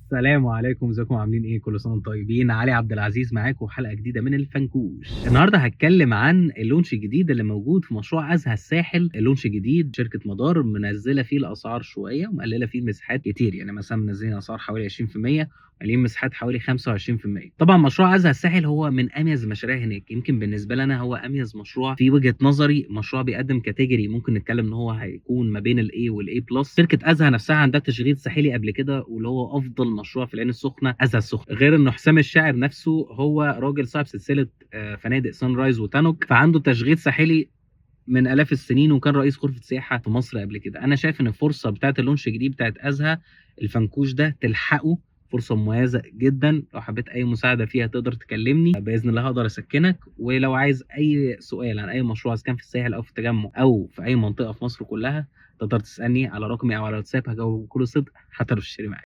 السلام عليكم، ازيكم؟ عاملين ايه؟ كل سنة وانتم طيبين. علي عبد العزيز معاكم وحلقه جديدة من الفنكوش. النهارده هتكلم عن ال launch الجديد اللي موجود في مشروع ازهى الساحل. ال launch الجديد شركة مدار منزله فيه الاسعار شوية ومقلله فيه المساحات كتير، يعني مثلا منزلين اسعار حوالي 20%، قليلين مساحات حوالي 25%. طبعا مشروع ازهى الساحل هو من اميز المشاريع هناك، يمكن بالنسبة لنا هو اميز مشروع في وجهه نظري. مشروع بيقدم category ممكن نتكلم ان هو هيكون ما بين ال A وال A plus. شركة ازهى نفسها عندها تشغيل ساحلي قبل كده، واللي هو افضل مشروع في العين السخنة ازهى السخنة. غير انه حسام الشاعر نفسه هو راجل صاحب سلسلة فنادق سان رايز وتانوك، فعنده تشغيل ساحلي من الاف السنين، وكان رئيس غرفة سياحة في مصر قبل كده. انا شايف ان الفرصة بتاعه ال launch الجديد بتاعه ازهى الفنكوش ده تلحقه، فرصة مميزة جدا. لو حبيت اي مساعدة فيها تقدر تكلمني، باذن الله هقدر اسكنك. ولو عايز اي سؤال عن اي مشروع اذا كان في الساحل او في التجمع او في اي منطقة في مصر كلها، تقدر تسالني على رقمي او على الواتساب، هجاوب بكل صدق حتى لو تشتري معايا.